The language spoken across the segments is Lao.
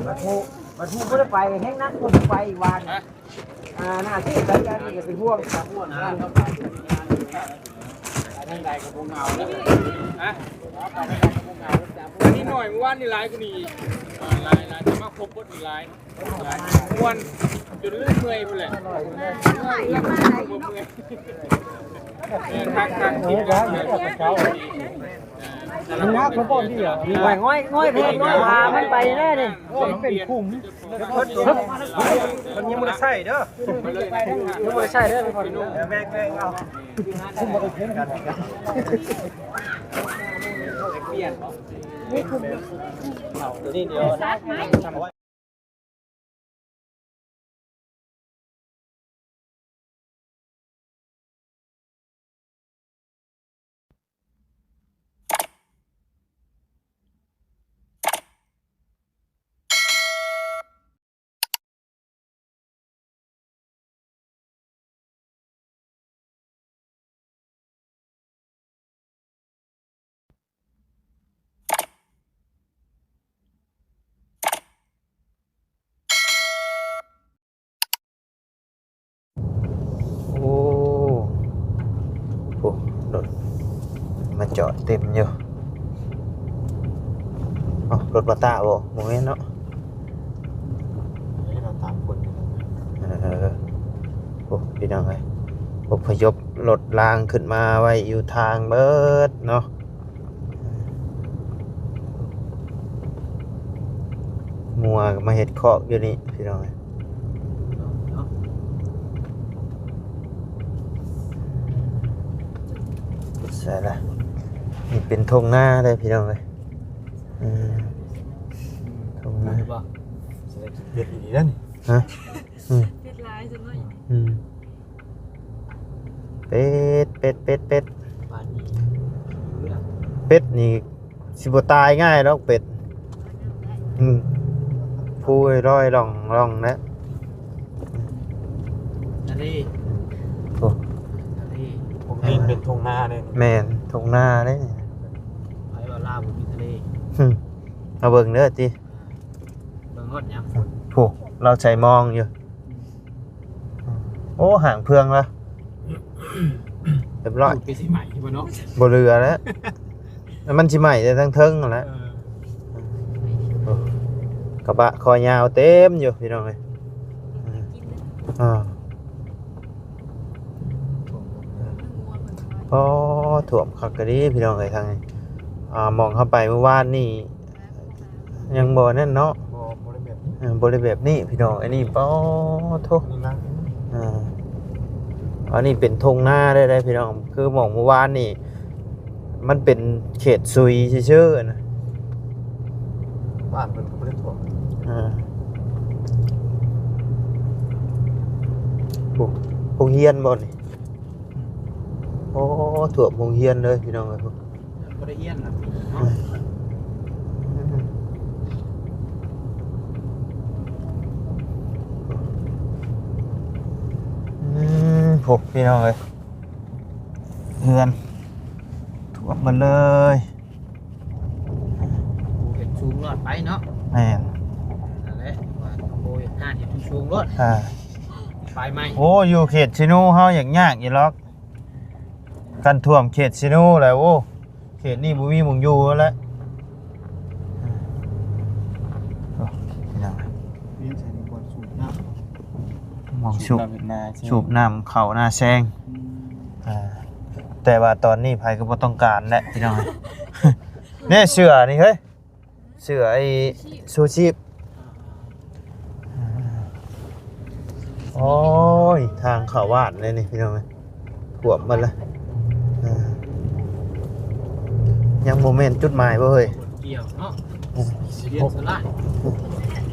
ບັດຜູ້ ບັດຜູ້ບໍ່ໄດ້ໄປ ແຮງໜັກກວ່າໄປອີກວ່ານີ້. ອ່າ ໜ້າທີ່ໄປກັນນີ້ກໍເປັນຫ່ວງ ເປັນຫ່ວງກັນ. ໄປທາງໃດກໍບໍ່ເຫງົາແລ້ວ ຮະ ໄປທາງໃດກໍບໍ່ເຫງົາ. ອັນນີ້ໜ້ອຍ ມື້ວານນີ້ຫຼາຍກວ່ານີ້ອີກ ອ່າ ຫຼາຍ ຫຼາຍ ຈະມາຄົບເບິດນີ້ຫຼາຍ. ມ່ວນຈົນລືມເມື່ອຍພຸ້ນແຫຼະ. ເອີ ຄັກໆ ທີມງານ ມັນນັກ ມັນບໍ່ດີອ່ະ. ງ່ອຍໆ ງ່ອຍເພງ ງ່ອຍພາມັນໄປແນ່ນີ້. ໂອ້ ມັນເປັນຂຸມ. ມັນຍັງບໍ່ໄດ້ໃຊ້ເດີ ຍັງບໍ່ໄດ້ໃຊ້ເດີ. ແມ່ງໆ ເອົາ ຄຸມບໍ່ໄດ້ເພງກັນ. ຕົວນີ້ດຽວ. ໂອ້ ໂອ້ ລົດມາຈອດເຕັມຢູ່. ເອົ້າ ລົດມາຕາບໍ່? ບໍ່ແມ່ນເນາະ. ເອີ ໂອ້ ພີ່ນ້ອງເອີຍ ອົບພະຍົບລົດລາງຂຶ້ນມາໄວ້ຢູ່ທາງເບິດເນາະ. ງົວກໍມາເຮັດຄອກຢູ່ນີ້ພີ່ນ້ອງເອີຍ. ໃສ່ລະ ນີ້ເປັນທົ່ງນາເດີພີ່ນ້ອງເອີຍ. ເອີ ທົ່ງນາ ເສດຖະກິດເປັດອີ່ຫຼີເດ້ນີ້ ຮະ. ອືມ ເປັດຫຼາຍຊັ້ນເນາະ. ອືມ ເປັດ ເປັດ ເປັດ ເປັດ ບາດນີ້ ເປັດນີ້ຊິບໍ່ຕາຍງ່າຍດອກເປັດ. ອືມ ພູລອຍລ່ອງໆ ແລ້ວ ທະເລ ໂອ້ ທະເລ ພວກນີ້ເປັນທົ່ງນາເດ້. ແມ່ນ ທົ່ງນາເດ້. ໃຜວ່າລາວບໍ່ມີທະເລ? ຫຶ ເອົາເບິ່ງເດີຕິ. ເບິ່ງຮອດຍາມຝົນ ໂອ້ ລາວໃສ່ມອງຢູ່. ໂອ້ ຫາງເພື່ອງລະ ຮຽບຮ້ອຍ. ປູດກໍຊິໄໝ້ຢູ່ບໍ່ເນາະ? ບໍ່ເຫຼືອແລ້ວ ມັນຊິໄໝ້ແຕ່ທາງເທິງຫັ້ນແຫຼະ. ເອີ ໂອ້ ກະບະຄໍຍາວເຕັມຢູ່ພີ່ນ້ອງເອີຍ. ເອີ ອໍ ຖ້ວມຄັກກະດີພີ່ນ້ອງເອີຍທາງນີ້. ອ່າ ໝ່ອງເຮົາໄປມື້ວານນີ້ ຍັງບໍ່ນັ້ນເນາະ. ບໍ່ ບໍ່ໄດ້ແບບນີ້ ເອີ ບໍ່ໄດ້ແບບນີ້ພີ່ນ້ອງ. ອັນນີ້ ປາໂທ້ ນີ້ນະ ອ່າ ອັນນີ້ເປັນທົ່ງນາເລີຍເດ້ພີ່ນ້ອງ. ຄືໝ່ອງມື້ວານນີ້ ມັນເປັນເຂດຊຸຍຊື່ໆນະ ບ້ານເພິ່ນກໍບໍ່ໄດ້ຖ້ວມ. ອ່າ ໂອ້ ໂຮງຮຽນບໍ່ນີ້? ໂອ້ ຖ້ວມໂຮງຮຽນເລີຍພີ່ນ້ອງເອີຍ. ບໍ່ໄດ້ຮຽນນະ ອືມ ໂອ້ ພີ່ນ້ອງເອີຍ ເຮືອນຖ້ວມໝົດເລີຍ. ເຮັດສູງລອດໄປເນາະ. ແມ່ນ ນັ້ນແຫຼະ ວ່າຕ້ອງບໍ່ເຮັດງານເຮັດສູງໆໂລດ. ອ່າ ໄຟໄໝ້. ໂອ້ ຢູ່ເຂດເຊໂນເຮົາຢາກຍາກຢູ່ລອກ. ຄັນຖ້ວມເຂດເຊໂນແລ້ວ ໂອ້ ເຂດນີ້ບໍ່ມີໝ່ອງຢູ່ແລ້ວ. ໂອ້ ພີ່ນ້ອງ ນີ້ໃສ່ບ່ອນສູບນ້ຳ ໝ່ອງສູບ ສູບນ້ຳເຂົ້ານາແຊງ. ອືມ ອ່າ ແຕ່ວ່າຕອນນີ້ໃຜກໍບໍ່ຕ້ອງການແຫຼະ ພີ່ນ້ອງ. ນີ້ເສື້ອນີ້ເຮີ້ຍ ເສື້ອໄອ້ຊູຊີບ. ໂອ້ຍ ທາງເຂົ້າບ້ານເລີຍນີ້ພີ່ນ້ອງເອີຍ ຖ້ວມໝົດລະ. ອ່າ ຍັງບໍ່ແມ່ນຈຸດໝາຍບໍ່ເຮີ້ຍ? ກ່ຽວເນາະ ສິບຫົກ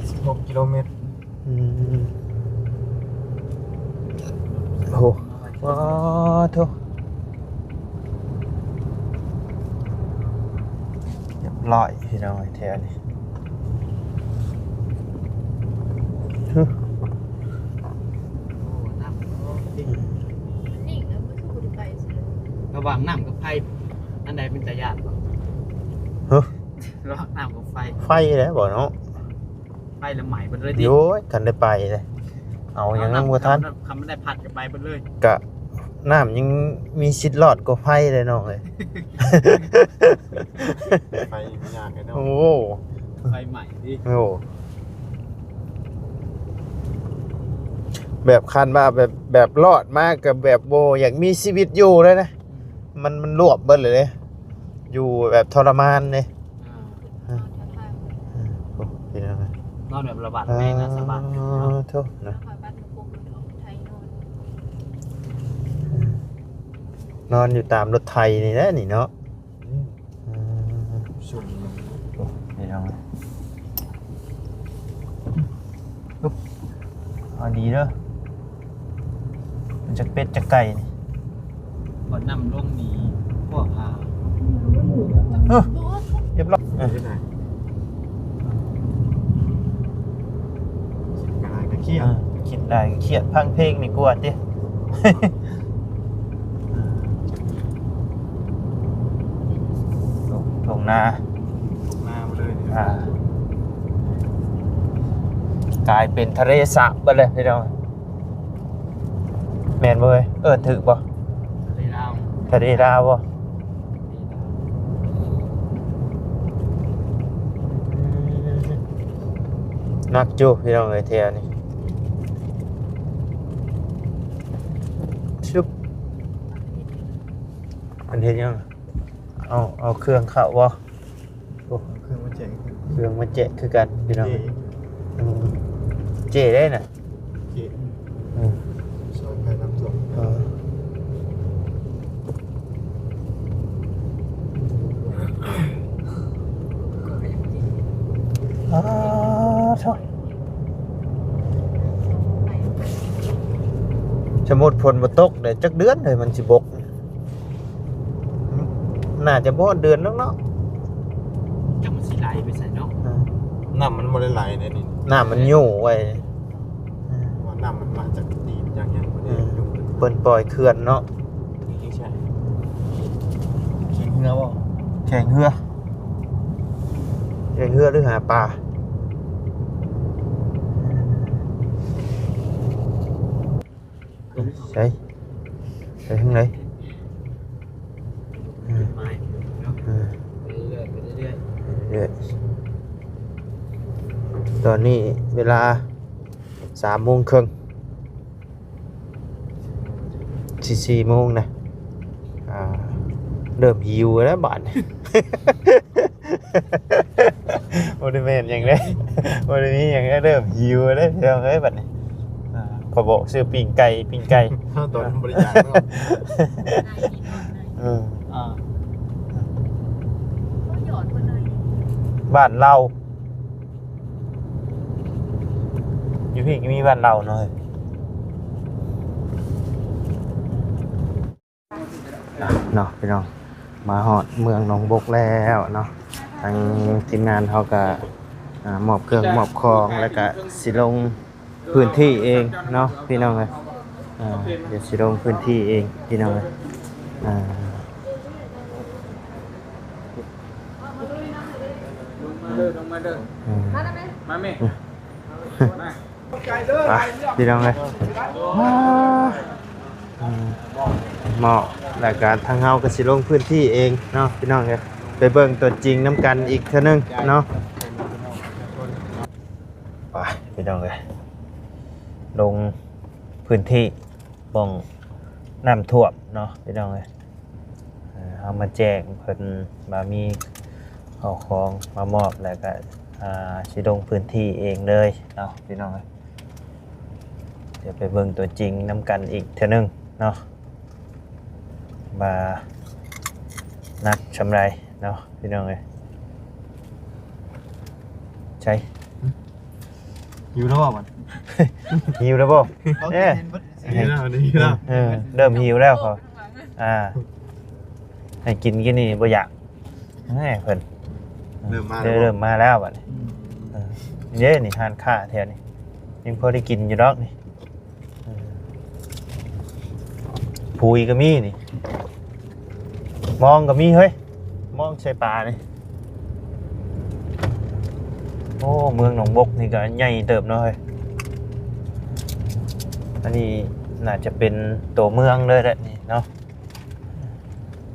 ສິບຫົກກິໂລແມັດ. ອືມ ໂອ້ ວ້າໂທ້ ຮຽບຮ້ອຍພີ່ນ້ອງເອີຍ ແຖວນີ້. ໂອ້ ນ້ຳ ອືມ ລະຫວ່າງນ້ຳກັບໄຟ ອັນໃດເປັນຕາຢ້ານກວ່າ? ຮະ? ລອກນ້ຳກັບໄຟ ໄຟແລ້ວບໍ່ເນາະ ໄຟລະໄໝເບິດເລີຍຕິ ໂອ້ຍ ຄັນໄດ້ໄປເດ້ ເອົາຫຍັງຍັງບໍ່ທັນ ຄັນມັນໄດ້ພັດກໍໄປເບິດເລີຍ ກະນ້ຳຍັງມີສິດລອດກວ່າໄຟເດ້ນ້ອງເອີຍ ໄຟຍັງຍາກເດ້ນ້ອງ ໂອ້ ໄຟໄໝຕິ ໂອ້ ແບບຄັນວ່າແບບ ແບບລອດມາກໍແບບບໍ່ຢາກມີຊີວິດຢູ່ເລີຍນະ ມັນ ມັນລວບເບິດເລີຍເດ້ ຢູ່ແບບທໍລະມານເດ້ ອ່າ ອ່າ ໂອ້ ພີ່ນ້ອງເອີຍ ນອນແບບລະບາດແຮງນະ ສະບາຍເນາະ ໂທ້ເນາະ ນອນຢູ່ຕາມລົດໄຖນີ້ແຫຼະນີ້ເນາະ ອືມ ອືມ ຊຸ່ມ ໂອ້ ພີ່ນ້ອງເອີຍ ເອົາດີເດີ ມັນຈັກເປັດຈັກໄກ່ນີ້ ບໍ່ນ້ຳລົງນີ້ພວກ ອ່າ ເອີ ຮຽບຮ້ອຍ ເອີ ຄິດຫຼາຍກໍຄຽດ ເອີ ຄິດຫຼາຍກໍຄຽດ ຟັງເພງດີກວ່າຕິ ທົ່ງນາ ທົ່ງນາມາເລີຍ ອ່າ ກາຍເປັນທະເລສາບເບິດເລີຍພີ່ນ້ອງ ແມ່ນບໍ່ເອີຍ ເອີ້ນຖືກບໍ່ ທະເລລາວ ທະເລລາວບໍ່ ໜັກຢູ່ພີ່ນ້ອງເອີຍ ແຖວນີ້ ຊຶບ ເພິ່ນເຮັດຫຍັງ ເອົາ ເອົາເຄື່ອງເຂົ້າບໍ່ ໂອ້ ເຄື່ອງມາແຈກ ເຄື່ອງມາແຈກຄືກັນພີ່ນ້ອງ ເຈ້ ອືມ ເຈ້ໄດ້ນະ ເຈ້ ອືມ ຊ່ອຍໄປນຳ ຊ່ອຍ ເອີ ອ້າ ໂທ້ ສະມຸດຝົນບໍ່ຕົກໄດ້ຈັກເດືອນເລີຍ ມັນຊິບົກ ໜ້າຈະບໍ່ຮອດເດືອນດອກເນາະ ຈັກມັນຊິໄຫຼໄປໃສເນາະ ອ່າ ນ້ຳມັນບໍ່ໄດ້ໄຫຼໃດນີ້ ນ້ຳມັນຢູ່ໄວ້ ອ່າ ວ່ານ້ຳມັນມາຈາກຕີນຈາກຫຍັງ ອ່າ ເພິ່ນປ່ອຍເຂື່ອນເນາະ ແຂ່ງເຮືອບໍ່ ແຂ່ງເຮືອ ແຂ່ງເຮືອຫຼືຫາປາ ໃສ ໄປທາງໃດ ເອີ ເອີ ເລື້ອຍໆ ຕອນນີ້ເວລາສາມໂມງເຄິ່ງ ຊິສີ່ໂມງນະ ອ່າ ເລີ່ມຫິວແລ້ວບາດນີ້ ບໍ່ໄດ້ແມ່ນຫຍັງເດ້ ບໍ່ໄດ້ມີຫຍັງເດ້ ເລີ່ມຫິວແລ້ວພີ່ນ້ອງເອີຍ ບາດນີ້ ອ່າ ຂ້ອຍບອກຊື້ປີ້ງໄກ່ ປີ້ງໄກ່ ເຮົາຕອນບໍ່ໄດ້ຢາກເນາະ ເອີ ອ່າ ບ້ານລາວ ຢູ່ພີ້ກໍມີບ້ານລາວເນາະ ເນາະພີ່ນ້ອງ ມາຮອດເມືອງໜອງບົກແລ້ວເນາະ ທາງທີມງານເຮົາກໍ ອ່າ ມອບເຄື່ອງມອບຂອງ ແລ້ວກໍຊິລົງພື້ນທີ່ເອງເນາະພີ່ນ້ອງເອີຍ ອ່າ ດຽວຊິລົງພື້ນທີ່ເອງພີ່ນ້ອງເອີຍ ອ່າ ລົງມາເດີ ລົງມາເດີ ອືມ ມາແມ່ ມາແມ່ ອືມ ມາ ໄປເດີ ພີ່ນ້ອງເອີຍ ອືມ ເໝາະ ແລ້ວກະທາງເຮົາກໍຊິລົງພື້ນທີ່ເອງເນາະ ພີ່ນ້ອງເອີຍ ໄປເບິ່ງຕົວຈິງນຳກັນອີກເທື່ອໜຶ່ງເນາະ ໄປ ພີ່ນ້ອງເອີຍ ລົງພື້ນທີ່ ໝ່ອງນ້ຳຖ້ວມເນາະ ພີ່ນ້ອງເອີຍ ເອີ ເຮົາມາແຈ້ງເພິ່ນວ່າມີເຂົ້າຂອງມາມອບ ແລ້ວກະ ອ່າ ຊິລົງພື້ນທີ່ເອງເລີຍເນາະ ພີ່ນ້ອງເອີຍ ດຽວໄປເບິ່ງຕົວຈິງນຳກັນອີກເທື່ອໜຶ່ງເນາະ ວ່າໜັກສ່ຳໃດເນາະ ພີ່ນ້ອງເອີຍ ໃສ ຫິວແລ້ວບໍ່ບັດ ຫິວແລ້ວບໍ່ ເອີ ຫິວແລ້ວ ຫິວແລ້ວ ເອີ ເລີ່ມຫິວແລ້ວເຂົາ ອ່າ ໃຫ້ກິນກິນນີ້ບໍ່ຢາກ ແໝ່ ເພິ່ນ ເລີ່ມມາແລ້ວ ເລີ່ມມາແລ້ວບັດນີ້ ອືມ ເອີ ເດ້ນີ້ຮ້ານຄ້າແຖວນີ້ ຍັງພໍໄດ້ກິນຢູ່ດອກນີ້ ເອີ ຜຸຍກໍມີນີ້ ມອງກໍມີເຮີ້ຍ ມອງໃສ່ປານີ້ ໂອ້ ເມືອງໜອງບົກນີ້ກໍໃຫຍ່ເຕີບເນາະເຮີ້ຍ. ອັນນີ້ໜ້າຈະເປັນຕົວເມືອງເລີຍແຫຼະນີ້ເນາະ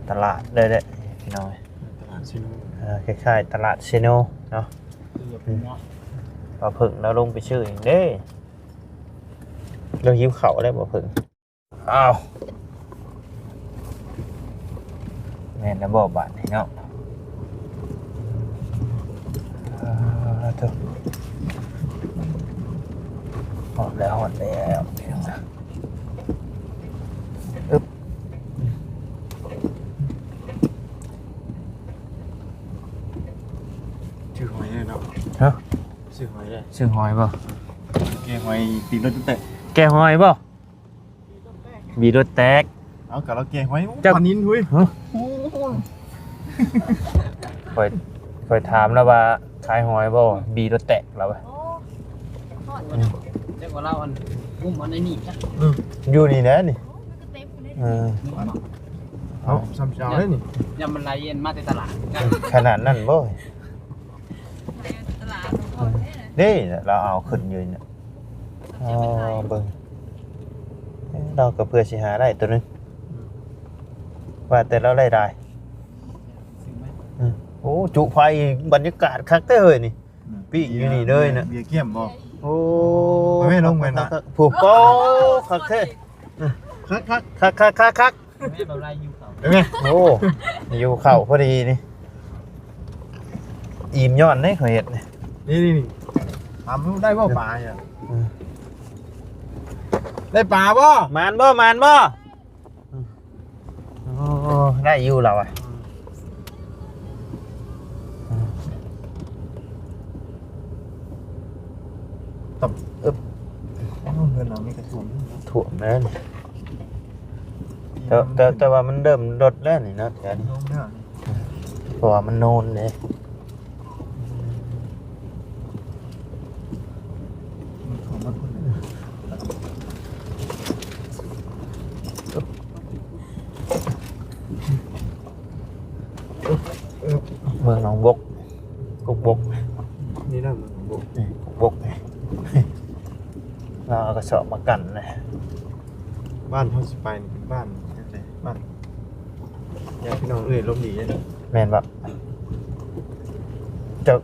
ຕະຫຼາດເລີຍແຫຼະພີ່ນ້ອງເອີຍ. ຕະຫຼາດເຊໂນ ເອີ ຄ້າຍໆຕະຫຼາດເຊໂນເນາະ. ອືມ ວ່າເພິ່ງລາວລົງໄປຊື້ເອງເດ້ ລາວຫິວເຂົ້າແລ້ວບໍ່ເພິ່ງ. ອ້າວ ແມ່ນແລ້ວບໍ່ບາດນີ້ເນາະ. ອ່າ ໂທ້ ຮອດແລ້ວ ຮອດແລ້ວ. ອຶບ ຊື້ຫອຍແດ່ເນາະ. ຮະ? ຊື້ຫອຍແດ່. ຊື້ຫອຍບໍ່? ແກະຫອຍຕີລົດແຕກ. ແກະຫອຍບໍ່? ບີລົດແຕກ. ເອົາ ກະລາວແກະຫອຍ. ໂອ້ ຈັກ ປານິນເຮີ້ຍ. ຮະ? ໂອ້ ຂ້ອຍ ຂ້ອຍຖາມລາວວ່າຂາຍຫອຍບໍ່? ບີລົດແຕກລາວວ່າ. ໂອ້ ຮອດບໍ່ນະ? ອືມ ຈັກວ່າລາວອັນ ງຸ້ມອັນໃນນີ້ຈ້ະ. ອືມ ຢູ່ນີ້ແຫຼະນີ້. ໂອ້ ມັນກໍເຕັມຢູ່ໃນນີ້. ເອີ ງຸ້ມເອົາ ເອົາ ຊ່ຳເຈົ້າເດ້ນີ້. ຍາມມັນໄຫຼອັນມາແຕ່ຕະຫຼາດ. ຂະໜາດນັ້ນບໍ່? ໄຫຼຕະຫຼາດ ອືມ ເດ້ ລາວເອົາຂຶ້ນຢູ່ນີ້ນະ. ອໍ ເບິ່ງ ເອີ ລາວກໍເພື່ອຊິຫາໄດ້ໂຕໜຶ່ງ. ອືມ ວ່າແຕ່ລາວໄດ້ຫຼາຍ. ອືມ ໂອ້ ຈຸໄຟ ບັນຍາກາດຄັກແທ້ເຮີ້ຍນີ້. ອືມ ປີ້ງຢູ່ນີ້ເລີຍນະ. ເບຍ ເບຍກ້ຽມບໍ່? ໂອ້ ເອົາແມ່ລົງໄປນະ. ຜູ້ ໂອ້ ຄັກແທ້. ຄັກໆ ຄັກໆ ຄັກໆ. ແມ່ນບໍ່ລະຫິວເຂົ້າ. ເຫັນໄໝ? ໂອ້ ຫິວເຂົ້າພໍດີນີ້. ອີ່ມຍ້ອນເດ້ຂ້ອຍເຮັດນີ້. ນີ້ໆໆ ຖາມໄດ້ບໍ່ປານີ້? ອືມ ໄດ້ປາບໍ່? ໝານບໍ່? ໝານບໍ່? ໂອ້ ໄດ້ຢູ່ລາວອະ. ອືມ ຕຳ ອຶບ ໂອ້ ເຮືອນຫຼັງນີ້ກໍຖ້ວມແລ້ວເນາະ. ຖ້ວມແລ້ວນີ້ ແຕ່ ແຕ່ ແຕ່ວ່າມັນເລີ່ມລົດແລ້ວນີ້ເນາະ ແຖວນີ້ ລົງແລ້ວນີ້ ເພາະວ່າມັນໂນນເດ້. ເມືອງໜອງບົກ ກົກບົກ ນີ້ນະ ເມືອງໜອງບົກ ນີ້ກົກບົກ ລາວເອົາກະສອບມາກັ້ນນະ. ບ້ານເຮົາຊິໄປນີ້ເປັນບ້ານຈັ່ງໃດ? ບ້ານຍາດພີ່ນ້ອງເອື້ອຍລົມດີເດ້. ແມ່ນບໍ່? ເຈົ້າ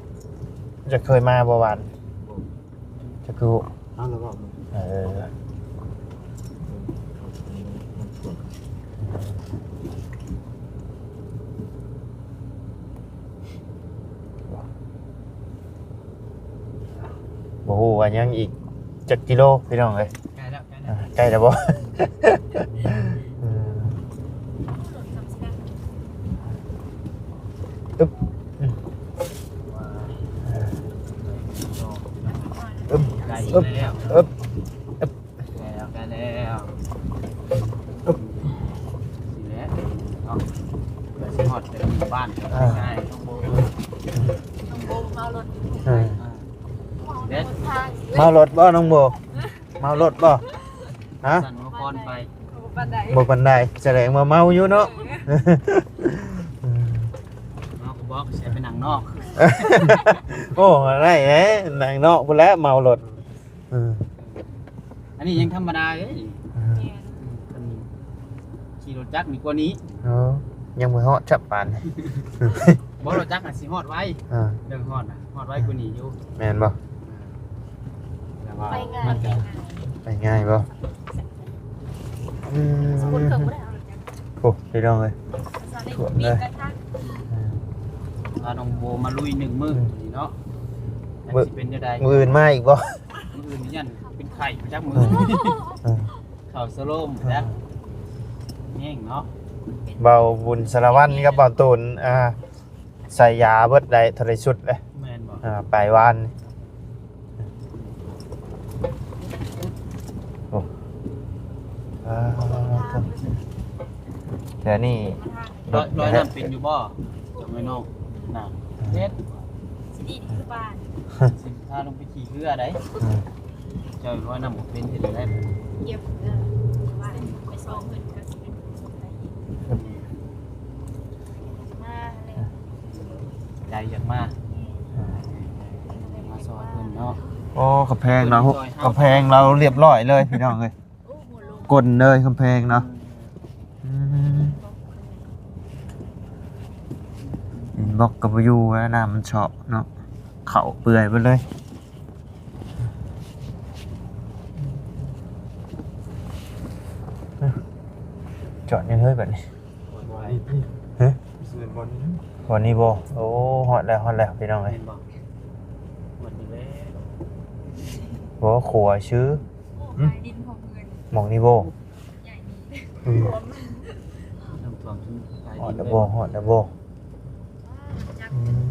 ເຈົ້າເຄີຍມາບໍ່ບ້ານ? ບໍ່. ຈັກຄື ເອົາລະເວົ້າ ເອີ ບໍ່ຮູ້ວ່າຍັງອີກຈັກກິໂລພີ່ນ້ອງເອີຍ. ໃກ້ແລ້ວ ໃກ້ແລ້ວ ອ່າ ໃກ້ແລ້ວບໍ່? ເອີ ອຶບ ອືມ ອຶບ ອຶບ ອຶບ ໃກ້ແລ້ວ ໃກ້ແລ້ວ ອຶບ ນີ້ແຫຼະເນາະ ເພື່ອຊິຮອດແຕ່ໝູ່ບ້ານ ອ່າ ງ່າຍໆ ນ້ອງໂບ ນ້ອງໂບເມົາລົດ ອ່າ ເດັດ ເມົາລົດບໍ່ນ້ອງໂບ? ເມົາລົດບໍ່? ຮະ? ສັ່ນຫົວຄອນໄປ ບໍ່ປານໃດ ບໍ່ປານໃດ ສະແດງວ່າເມົາຢູ່ເນາະ. ເມົາກໍບອກ ຊິໄປນັ່ງນອກ. ໂອ້ ໄດ້ເດ້ ນັ່ງນອກພຸ້ນແຫຼະ ເມົາລົດ. ເອີ ອັນນີ້ຍັງທຳມະດາເດ້. ເອີ ຄັນຂີ່ລົດຈັກນີ້ກວ່ານີ້ ເອີ ຍັງບໍ່ຮອດຈັບປານ. ບໍ່ ລົດຈັກຫັ້ນຊິຮອດໄວ ອ່າ ເລື່ອງຮອດນະ ຮອດໄວກວ່ານີ້ຢູ່. ແມ່ນບໍ່? ແຕ່ວ່າໄປງ່າຍ ມັນຈະ ໄປງ່າຍບໍ່? ອືມ ໂອ້ ພີ່ນ້ອງເອີຍ ຖ້ວມເລີຍ. ອືມ ພານ້ອງໂບມາລຸຍໜຶ່ງມື້ ອືມ ນີ້ເນາະ ຈັກຊິເປັນຈັ່ງໃດ ມື້ອື່ນມາອີກບໍ່? ມື້ອື່ນນີ້ຢ້ານເປັນໄຂ້ໄປຈັກມື້ ອືມ ອືມ ເຂົ້າສະໂລມ ອືມ ແລ້ວແຮງເນາະ. ເບົາບຸນສາລະວັນກັບເບົາຕູນ ອ່າ ໃສ່ຢາເບິດໄດ້ເທົ່າໃດຊຸດເດ້? ແມ່ນບໍ່? ອ່າ ໄປວານນີ້ ໂອ້ ອ່າ ແຖວນີ້ ລອຍ ລອຍນ້ຳເປັນຢູ່ບໍ່? ຈັກໜ້ອຍນ້ອງ ນ້ຳເປັນ ຊິດີຄືປານ ຊິພາລົງໄປ ຂີ່ເຮືອໃດ. ອືມ ເຈົ້າລອຍນ້ຳບໍ່ເປັນເຮັດຈັ່ງໃດ? ຢຽບ ເອີ ວ່າໄປຊອງເພິ່ນກໍຊິເປັນຜູ້ສົ່ງໄປອີກ ມາແລ້ວ ໃຈຢາກມາ ເອີ ມາ ເນາະ ໂອ້ ກຳແພງລາວ ກຳແພງລາວລຽບຮ້ອຍເລີຍພີ່ນ້ອງເອີຍ ກົ້ນເລີຍກຳແພງເນາະ. ອືມ ອິນບັອກກໍບໍ່ຢູ່ແລ້ວ ນ້ຳມັນເຊາະເນາະ ເຂົ້າເປື່ອຍເບິດເລີຍ. ຈອດຍັງເຮີ້ຍບັດນີ້ ຮະ ບໍ່ອນນີ້ບໍ່? ໂອ້ ຮອດແລ້ວ ຮອດແລ້ວພີ່ນ້ອງເອີຍ ແມ່ນບໍ່? ໝົດນີ້ແຫຼະ ບໍ່ ຂົວຊື່ ໂອ້ ຫືມ ຂາຍດິນຂອງເພິ່ນ ໝ່ອງນີ້ບໍ່? ໃຫຍ່ນີ້ ອືມ ນ້ຳຖ້ວມ ຮອດແລ້ວບໍ່? ຮອດແລ້ວບໍ່? ອືມ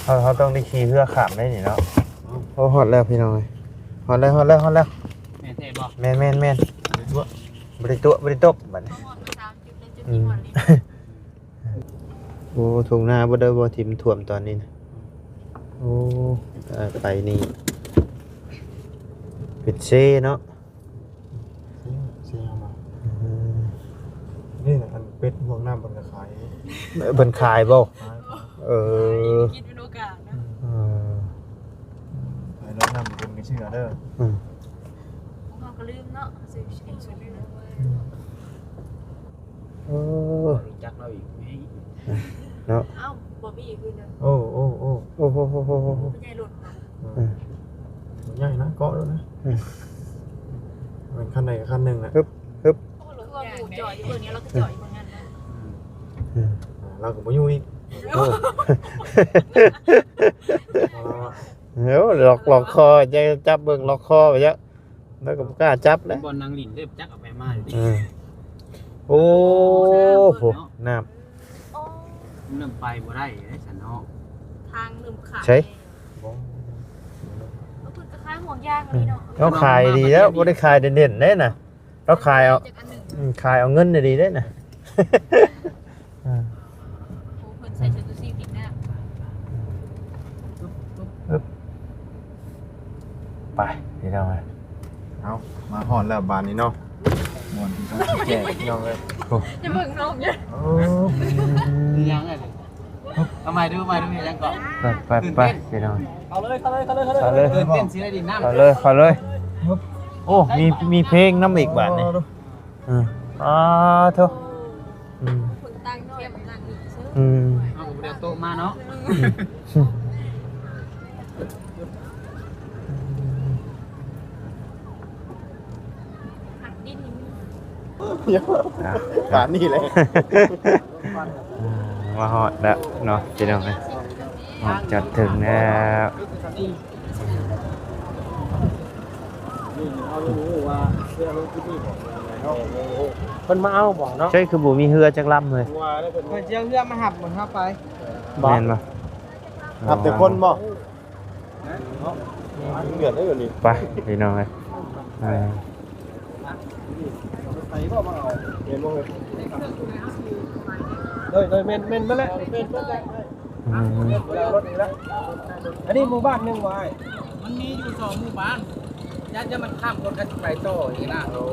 ເຮົາ ເຮົາຕ້ອງໄດ້ຂີ່ເຮືອຂ້າມໄດ໋ນີ້ເນາະ. ໂອ້ ຮອດແລ້ວພີ່ນ້ອງເອີຍ ຮອດແລ້ວ ຮອດແລ້ວ ຮອດແລ້ວ ແມ່ນແທ້ບໍ່? ແມ່ນ ແມ່ນ ແມ່ນ ບໍ່ໄດ້ຕົວະ ບໍ່ໄດ້ຕົວະ ບໍ່ໄດ້ຕົບບັດນີ້ ຮອດມາສາມຈຸດ ແລ້ວຈຸດ ອືມ ນີ້ຮອດນີ້ ໂອ້ ທົ່ງນາບໍ່ໄດ້ບໍ່ ທີ່ມັນຖ້ວມຕອນນີ້ນະ. ໂອ້ ເອີ ໄປນີ້ເປັນເຊເນາະ ເຊ ເຊເອົາມາ ອືມ ນີ້ນະ ອັນເປັດພວກນ້ຳເພິ່ນກໍຂາຍ ເອີ ເພິ່ນຂາຍບໍ່? ຂາຍ ເອີ ກິນເປັນໂອກາດນະ ອືມ ເອີ ໃຜລອງນ້ຳເພິ່ນກໍເຊື່ອເດີ ອືມ ພວກເຮົາກໍລືມເນາະ ເຮົາຊື້ເປັນຊຸດເນາະ ອືມ. ເອີ ຮູ້ຈັກລາວອີກເນາະ ເອົ້າ ບໍ່ມີຄືນະ ໂອ້ ໂອ້ ໂອ້ ໂອ້ໂຫ ໂອ້ໂຫ ໂອ້ໂຫ ໃຫຍ່ລົດ ເອີ ໃຫຍ່ນະ ເກາະໂລດນະ ເອີ ແມ່ນຄັນໃດກໍຄັນໜຶ່ງນະ ຮຶບ ຮຶບ ຄືວ່າໝູ່ຈ່ອຍຢູ່ເບິ່ງນີ້ ລາວກໍຈ່ອຍຢູ່ເບິ່ງນັ້ນນະ ອືມ ເອີ ລາວກໍບໍ່ຢູ່ອີກ ໂອ້ ເອີ ລັອກ ລັອກຄໍ ຈັບເບິ່ງ ລັອກຄໍໄປເຈົ້າ ແລ້ວກໍບໍ່ກ້າຈັບແລ້ວ ບ່ອນນັ່ງຫຼິ້ນເດ້ ຈັກເອົາໄປມາຢູ່ ເອີ ໂອ້ ໂອ້ ໂຫ ນ້ຳ ນ້ຳໄປບໍ່ໄດ້ເດ້ຊັ້ນເນາະ ທາງເລີ່ມຂາຍ ໃສ ເພິ່ນກໍຂາຍຫ່ວງຍາງນີ້ເນາະ ເຮົາຂາຍດີແລ້ວ ບໍ່ໄດ້ຂາຍເດັ່ນໆເດ້ນະ ເຮົາຂາຍເອົາ ຈັກອັນໜຶ່ງ ອືມ ຂາຍເອົາເງິນດີເດ້ນະ ເອີ ໂອ້ ເພິ່ນໃສ່ຊຸດຊູຊີຕິດໜ້າ ອຶບ ໄປພີ່ນ້ອງເອີຍ ເອົາ ມາຮອດແລ້ວບາດນີ້ເນາະ ມ່ວນທີ່ຕ້ອງຊິແຈກພີ່ນ້ອງເອີຍ ໂອ້ ຢ່າເບິ່ງນ້ອງເດີ ໂອ້ ມີຫຍັງອັນນີ້ ເອົາໃໝ່ດູ ໃໝ່ດູ ເຮັດຫຍັງເກາະ ໄປ ໄປ ໄປ ພີ່ນ້ອງ ເຂົ້າເລີຍ ເຂົ້າເລີຍ ເຂົ້າເລີຍ ເຂົ້າເລີຍ ຕື່ນເຕັ້ນຊິໄດ້ຫຼິ້ນນ້ຳ ເຂົ້າເລີຍ ເຂົ້າເລີຍ ໂອ້ ມີ ມີເພງນຳອີກບາດນີ້ ເອີ ອ້າໂທ້ ອືມ ຄົນຕ່າງແຄມນັ່ງອີກເຊີຍ ອືມ ເຮົາກໍບໍ່ໄດ້ເອົາໂຕະມາເນາະ ອືມ ຜັກດິນນີ້ມີ ອ່ະ ປານນີ້ແຫຼະ ອືມ ມາຮອດແລ້ວເນາະ ພີ່ນ້ອງເອີຍ ຮອດຈອດເຖິງແລ້ວ. ເພິ່ນມາເອົາບໍ່ເນາະ ໃຊ່ ຄືບໍ່ມີເຮືອຈັກລຳເລີຍ ເພິ່ນຊິເອົາເຮືອມາຮັບບໍ່ ຮັບໄປ ແມ່ນບໍ່ ຮັບແຕ່ຄົນບໍ່ ເດືອດໄດ້ດຽວນີ້ ໄປພີ່ນ້ອງເອີຍ ເອີ ໄປບໍ່ມາເອົາ ແມ່ນບໍ່ເອີຍ ໂດຍ ໂດຍ ແມ່ນ ແມ່ນເບິດແຫຼະ ອືມ ລົດນີ້ລະ ອັນນີ້ໝູ່ບ້ານໜຶ່ງບໍ່ອ້າຍ ມັນມີຢູ່ສອງໝູ່ບ້ານ ຢ້ານ ຢ້ານມັນຂ້າມຄົນກັນໄປຕໍ່ນີ້ນະ ເອົາ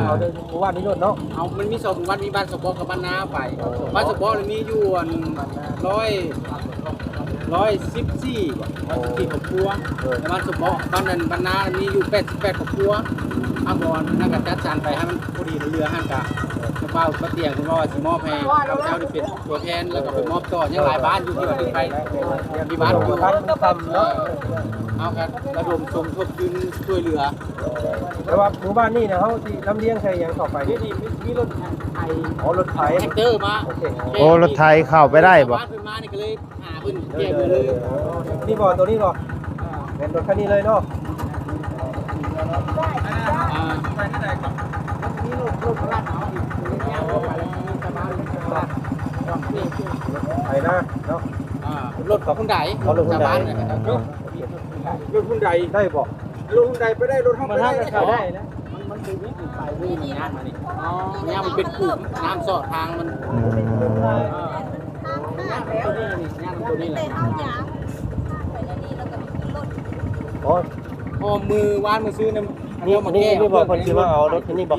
ເອົາແຕ່ໝູ່ບ້ານນີ້ໂລດເນາະ ເອົາ ມັນມີສອງໝູ່ບ້ານ ມີບ້ານສະເບາະກັບບ້ານນາໄປ ບ້ານສະເບາະນີ້ມີຢູ່ອັນຮ້ອຍ ຮ້ອຍສິບສີ່ບໍ່ ຮ້ອຍສິບສີ່ຄອບຄົວ ແຕ່ບ້ານສະເບາະ ບ້ານນັ້ນ ບ້ານນາມີຢູ່ແປດສິບແປດຄອບຄົວ ເຮົາກໍນັ້ນກໍຈັດສັນໄປໃຫ້ມັນພໍດີເຫຼືອຫັ້ນກະ ເຈົ້າບ່າວປ້າຕຽງເພິ່ນເວົ້າວ່າຊິມອບໃຫ້ຂ້າພະເຈົ້າໄດ້ເປັນ ຕົວແທນ ແລ້ວກໍໄປມອບຕໍ່ ຍັງຫຼາຍບ້ານຢູ່ທີ່ວ່າໄປ ທີ່ບ້ານຢູ່ ເຮົາກໍລະດົມສົມທົບທຶນຊ່ວຍເຫຼືອ ແຕ່ວ່າໝູ່ບ້ານນີ້ນະ ເຮົາຊິລຳລຽງໃສ່ຫຍັງເຂົ້າໄປນີ້ ມີລົດໄຖ ອໍ ລົດໄຖ ແທັກເຕີມາ ໂອເຄ ໂອ້ ລົດໄຖເຂົ້າໄປໄດ້ບໍ່ ບ້ານເພິ່ນມານີ້ກໍເລີຍ ຫາເພິ່ນແຈກເລີຍ ນີ້ບໍ່ ໂຕນີ້ບໍ່ ແມ່ນລົດຄັນນີ້ເລີຍເນາະ ອ່າ ໄປນະ ລົດ ລົດໄຖນະເນາະ ອ່າ ລົດຂອງຄຸນໃດ ເອົາລົດຄຸນໃດ ຊາວບ້ານນະ ລົດຄຸນໃດ ໄດ້ບໍ່ ລົດຮຸນໄດໄປໄດ້ ລົດເຮົາໄປໄດ້ ມັນ ມັນບໍ່ມີໄປເວີຍ ມັນຍາກມານີ້ ອໍ ຍາກ ມັນເປັນຂຸມ ນ້ຳເຊາະທາງມັນ ອືມ ເອີ ຍາກຕົວນີ້ນີ້ ຍາກຕົວນີ້ແຫຼະ ອໍ ພໍມື້ວານມື້ຊືນນະ ອັນນີ້ ອັນນີ້ ນີ້ບໍ່ ເພິ່ນຊິມາເອົາລົດອັນນີ້ບໍ່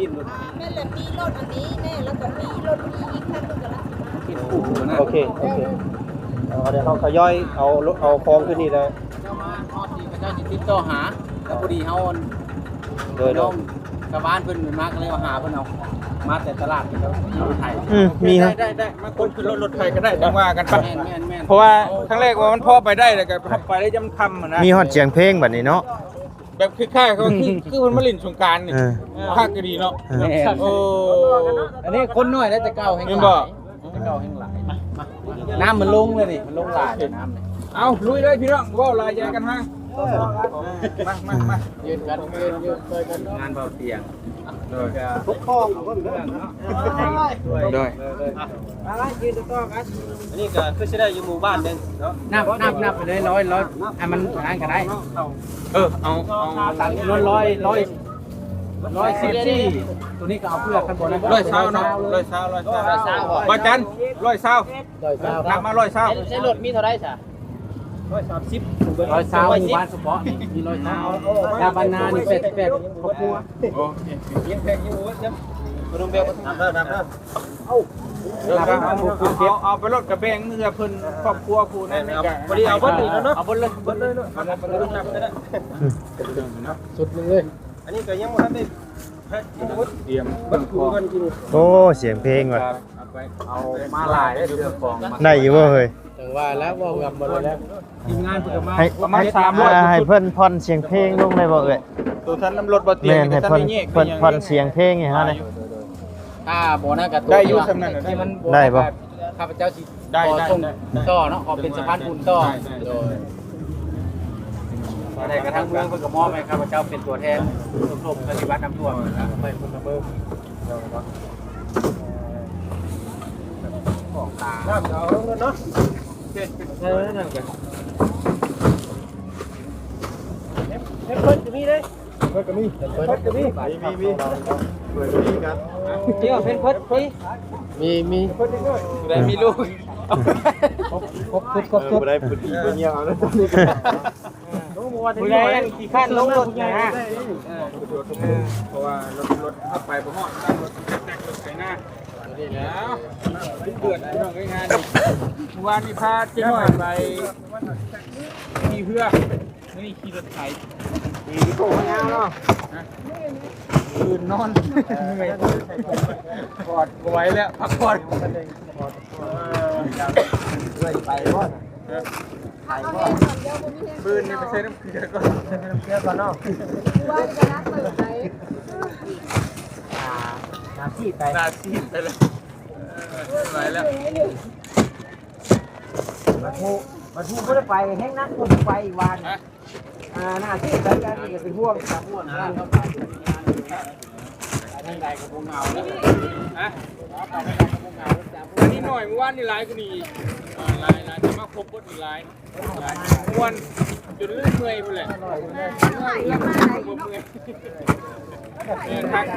ແມ່ນແຫຼະ ມີລົດອັນນີ້ແນ່ ແລ້ວກໍມີລົດນີ້ອີກຄັນໜຶ່ງກຳລັງຊິມາ ເປັນຂຸມນະ ໂອເຄ ໂອເຄ ເຮົາ ດຽວເຮົາທະຍອຍເອົາ ເອົາຂອງຂຶ້ນນີ້ແຫຼະ. ເຈົ້າມາຮອດນີ້ ເຂົາເຈົ້າຊິຕິດຕໍ່ຫາ ແລ້ວພໍດີເຮົາ ໂດຍ ໂດຍ ນ້ອງຊາວບ້ານເພິ່ນມາ ກໍເລີຍວ່າຫາເພິ່ນເອົາມາແຕ່ຕະຫຼາດ ເຂົາເຈົ້າເອົາລົດໄຖ. ອືມ ມີ ໄດ້ ໄດ້ ໄດ້ ມາກົດຂຶ້ນລົດ ລົດໄຖກໍໄດ້ ຈັ່ງວ່າກັນໄປ. ແມ່ນໆໆ ເພາະວ່າຄັ້ງແລກວ່າມັນພໍໄປໄດ້ ແລ້ວກໍໄປໄດ້ຈຳຄ່ຳຫັ້ນນະ. ມີຮອດສຽງເພງບັດນີ້ເນາະ. ແບບຄ້າຍໆ ຄື ຄື ຄືເພິ່ນມາຫຼິ້ນສົງການນີ້. ເອີ ຄັກອີ່ຫຼີເນາະ. ເອີ ໂອ້ ອັນນີ້ຄົນໜ້ອຍແລ້ວ ແຕ່ເກົ່າແຮງ ແມ່ນບໍ່? ແຕ່ເກົ່າແຮງຫຼາຍ. ມາ ມາ ນ້ຳມັນລົງເລີຍນີ້ ມັນລົງຫຼາຍເລີຍນ້ຳນີ້. ເອົາ ລຸຍເລີຍພີ່ນ້ອງ ເວົ້າຫຼາຍໃຫຍ່ກັນຫາ. ມາ ມາ ມາ ຢືນກັນ ຢືນ ຢືນຊ່ອຍກັນ. ງານເບົາຕຽງ ໂດຍ ປົກຄອງເອົາເບິ່ງເດີ. ໂດຍ ມາ ມາ ຢືນຕໍ່ກັນ. ອັນນີ້ກໍຄືຊິໄດ້ຢູ່ໝູ່ບ້ານໜຶ່ງເນາະ. ນັບ ນັບ ນັບໄປເລີຍ ຮ້ອຍ ຮ້ອຍ ໃຫ້ມັນອັນນັ້ນກໍໄດ້. ເອີ ເອົາ ເອົາ ຕັດເງິນ ຮ້ອຍ ຮ້ອຍ ຮ້ອຍສິບສີ່ ໂຕນີ້ກໍເອົາເພື່ອ ຄັນບໍ່ນັ້ນ ຮ້ອຍຊາວເນາະ. ຮ້ອຍຊາວ ຮ້ອຍຊາວ ບໍ່ຈັນ ຮ້ອຍຊາວ ຮ້ອຍຊາວ ນັບມາ ຮ້ອຍຊາວ. ໃນ ໃນລົດມີເທົ່າໃດຊະ? ຮ້ອຍສາມສິບ ຮ້ອຍຊາວ ໝູ່ບ້ານສະເພາະນີ້ມີ ຮ້ອຍຊາວ ແລ້ວບ້ານນານີ້ ແປດສິບແປດ ຄອບຄົວ. ໂອ້ ຍັງແພງຢູ່ເນາະ. ນັບເດີ ນັບເດີ. ເອົາ ເອົາ ເອົາໄປໂລດ ກະແບ່ງເພື່ອເພິ່ນ ຄອບຄົວຜູ້ນັ້ນນີ້ກະ ພໍດີເອົາເບິດນີ້ແລ້ວເນາະ. ເອົາເບິດເລີຍ ເບິດເລີຍເນາະ. ນັບເລີຍ ນັບເລີຍ. ຊຸດໜຶ່ງເລີຍ. ອັນນີ້ກໍຍັງບໍ່ທັນໄດ້ແພັກ ຕຽມເຄື່ອງຂອງ. ໂອ້ ສຽງເພງວ່ະ. ເອົາມາຫຼາຍເດ້ ເຄື່ອງຂອງ. ໄດ້ຢູ່ບໍ່ເຮີ້ຍ? ຈັ່ງວ່າແລ້ວ ເວົ້າກັນບໍ່ໄດ້ແລ້ວ. ທີມງານເພິ່ນກໍມາ ໃຫ້ ປະມານສາມຮ້ອຍ ໃຫ້ເພິ່ນຜ່ອນສຽງເພງລົງໄດ້ບໍ່ເອື້ອຍ? ໂຕທັນນຳລົດບໍ່ຕຽງ. ແມ່ນ ໃຫ້ເພິ່ນ ເພິ່ນຜ່ອນສຽງເພງໃຫ້ເຮົາແດ່. ຖ້າບໍ່ນັ້ນກໍ ໄດ້ຢູ່ສ່ຳນັ້ນ ທີ່ມັນບໍ່ ໄດ້ບໍ່? ຂ້າພະເຈົ້າຊິ ໄດ້ ໄດ້ ຂໍສົ່ງ ໄດ້ ຕໍ່ເນາະ ຂໍເປັນສະພານບຸນຕໍ່. ໄດ້ ໄດ້ ໂດຍ ແຕ່ກະທາງເມືອງເພິ່ນກໍມອບໃຫ້ຂ້າພະເຈົ້າເປັນຕົວແທນສົມທົບປະຕິບັດນ້ຳຖ້ວມ ໄປພຸ້ນນະເບິ່ງ. ນ້ຳເອົາລົງເນາະ. ເອີ ນັ້ນກະ ເຮັດເພິ່ນກໍມີເດ້. ເພິ່ນກໍມີ ເພິ່ນກໍມີ ມີ ມີ ມີ ເພິ່ນກໍມີກັນ. ເອີ ເພິ່ນ ເພິ່ນມີ ມີ ມີ ເພິ່ນອີກດ້ວຍ. ຜູ້ໃດມີລູກ ຄົບ ຄົບ ຄົບ ຄົບ ເອີ ຜູ້ໃດຜູ້ດີໄປຍ່ຽວເອົາແລ້ວຕອນນີ້. ຜູ້ໃດອັນຂີ້ຄ້ານລົງລົດນະ. ເອີ ເພາະວ່າລົດ ລົດເຂົ້າໄປບໍ່ຮອດ ລົດແຕັກ ລົດໄຖນາ. ນີ້ແຫຼະ ເດືອດພີ່ນ້ອງເອີຍ ງານນີ້. ມື້ວານນີ້ພາເຈ້ນ້ອຍໄປຂີ່ເຮືອ ມື້ນີ້ຂີ່ລົດໄຖ. ດີໂກງາມເນາະ. ຮະ? ຕື່ນນອນ ເມື່ອຍ ກອດບໍ່ໄຫວແລ້ວ ພັກຜ່ອນ. ເອີ ເມື່ອຍໄປບໍ່? ຮະ? ໄປບໍ່? ມື້ນີ້ໄປໃສ່ນ້ຳເກືອກ່ອນ ໃສ່ນ້ຳເກືອກ່ອນເນາະ. ອ່າ ໜ້າຊີດໄປ ໜ້າຊີດໄປແລ້ວ. ເອີ ໄປແລ້ວ ບັດຜູ້ ບັດຜູ້ບໍ່ໄດ້ໄປ ແຮງໜັກກວ່າຜູ້ໄປອີກວ່ານີ້. ຮະ? ອ່າ ໜ້າທີ່ໄປກັນນີ້ກໍເປັນຫ່ວງ ເປັນຫ່ວງ ອ່າ ທາງໃດກໍບໍ່ເຫງົາແລ້ວ. ຮະ? ອັນນີ້ໜ້ອຍ ມື້ວານນີ້ຫຼາຍກວ່ານີ້ອີກ. ອ່າ ຫຼາຍ ຫຼາຍ ແຕ່ມາຄົບເບິດນີ້ຫຼາຍ ຫຼາຍ ມ່ວນຈົນລືມເມື່ອຍພຸ້ນແຫຼະ. ເອີ ຄັກໆ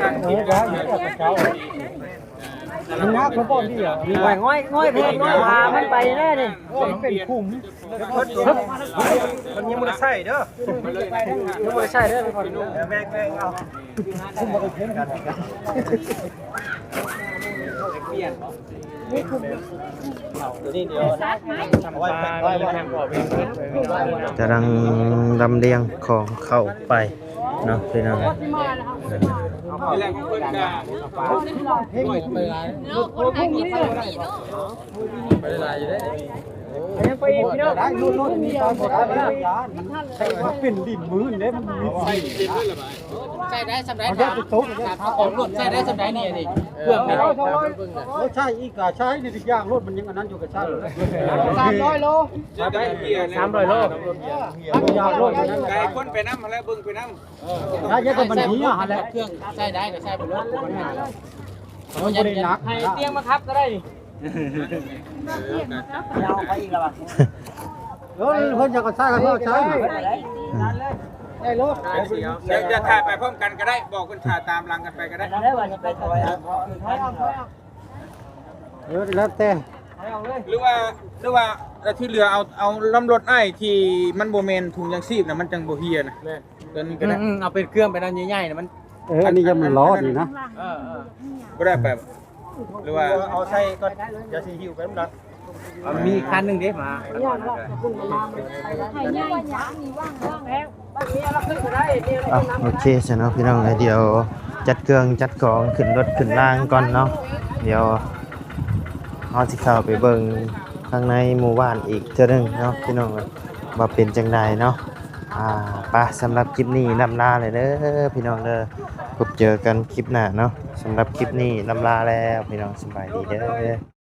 ມັນໜັກ ມັນບໍ່ດີອ່ະ. ງ່ອຍໆ ງ່ອຍໆ ເພງ ງ່ອຍ ພາມັນໄປແນ່ນີ້. ໂອ້ຍ ມັນເປັນຂຸມ. ມັນຍັງບໍ່ໄດ້ໃຊ້ເດີ ຍັງບໍ່ໄດ້ໃຊ້ເດີ. ເອີ ແບ່ງໆ ເອົາ ຕົວນີ້ດຽວ ກຳລັງລຳລຽງຂອງເຂົ້າໄປເນາະ ພີ່ນ້ອງ. ໄປອີກ ພີ່ນ້ອງ ໄດ້ ລົດ ລົດມີຕອນບໍ່ໄດ້ ມັນໃຊ້ວ່າເປັນດິນມື້ນີ້ເດ້ ມັນມີ ໃຊ້ໄດ້ສ່ຳໃດ ຖາມເຈົ້າຂອງລົດ ໃຊ້ໄດ້ສ່ຳໃດນີ້ ອັນນີ້ ເຄື່ອງນີ້ ໂອ້ ໃຊ້ອີກກະໃຊ້ນີ້ ທຸກຢ່າງ ລົດມັນຍັງອັນນັ້ນຢູ່ ກະໃຊ້ ສາມຮ້ອຍໂລ ສາມຮ້ອຍໂລ ທຸກຢ່າງ ລົດມັນຍັງ ໃຫ້ຄົນໄປນຳຫັ້ນແຫຼະ ເບິ່ງໄປນຳ. ເອີ ຖ້າເຮັດໃຫ້ມັນເຫຍຫັ້ນແຫຼະ ເຄື່ອງໃຊ້ໄດ້ກໍໃຊ້ໄປໂລດ ບໍ່ມີບັນຫາ. ມັນບໍ່ໄດ້ໜັກ ໃຫ້ຕຽງມາທັບກໍໄດ້ນີ້. ເອົາໄປອີກແລ້ວວ່າ ເອີ ເພິ່ນຢາກໃຊ້ກໍໃຊ້ ໄດ້ໂລດ. ດຽວ ດຽວ ດຽວຖ່າຍໄປພ້ອມກັນກໍໄດ້ ບອກເພິ່ນຖ່າຍຕາມຫຼັງກັນໄປກໍໄດ້. ເອີ ແລ້ວແຕ່ ຫຼືວ່າ ຫຼືວ່າທີ່ເຫຼືອເອົາ ເອົາລຳລົດອ້າຍທີ່ມັນບໍ່ແມ່ນຖົງຢາງຊີບນະ ມັນຈັ່ງບໍ່ເຫຍນະ. ແມ່ນ ຕົວນີ້ກໍໄດ້ ອືມ ເອົາເປັນເຄື່ອງໄປນຳໃຫຍ່ໆນະ ມັນ ເອີ ອັນນີ້ຍັງມັນລອດນີ້ນະ. ເອີ ເອີ ບໍ່ໄດ້ໄປ ຫຼືວ່າເອົາໃສ່ກ່ອນ ດຽວຊິຫິ້ວໄປນຳຫຼັງ. ມີຄັນໜຶ່ງເດ້ມາ. ເອົາ ໂອເຄຊະເນາະພີ່ນ້ອງເອີຍ ດຽວຈັດເຄື່ອງຈັດຂອງຂຶ້ນລົດຂຶ້ນລາງກ່ອນເນາະ. ດຽວເຮົາຊິເຂົ້າໄປເບິ່ງທາງໃນໝູ່ບ້ານອີກເທື່ອໜຶ່ງເນາະພີ່ນ້ອງເອີຍ ວ່າເປັນຈັ່ງໃດເນາະ. ອ່າ ໄປ ສຳລັບຄລິບນີ້ລ່ຳລາແລ້ວເດີພີ່ນ້ອງເດີ ພົບເຈີກັນຄລິບໜ້າເນາະ. ສຳລັບຄລິບນີ້ລ່ຳລາແລ້ວພີ່ນ້ອງ ສະບາຍດີເດີ.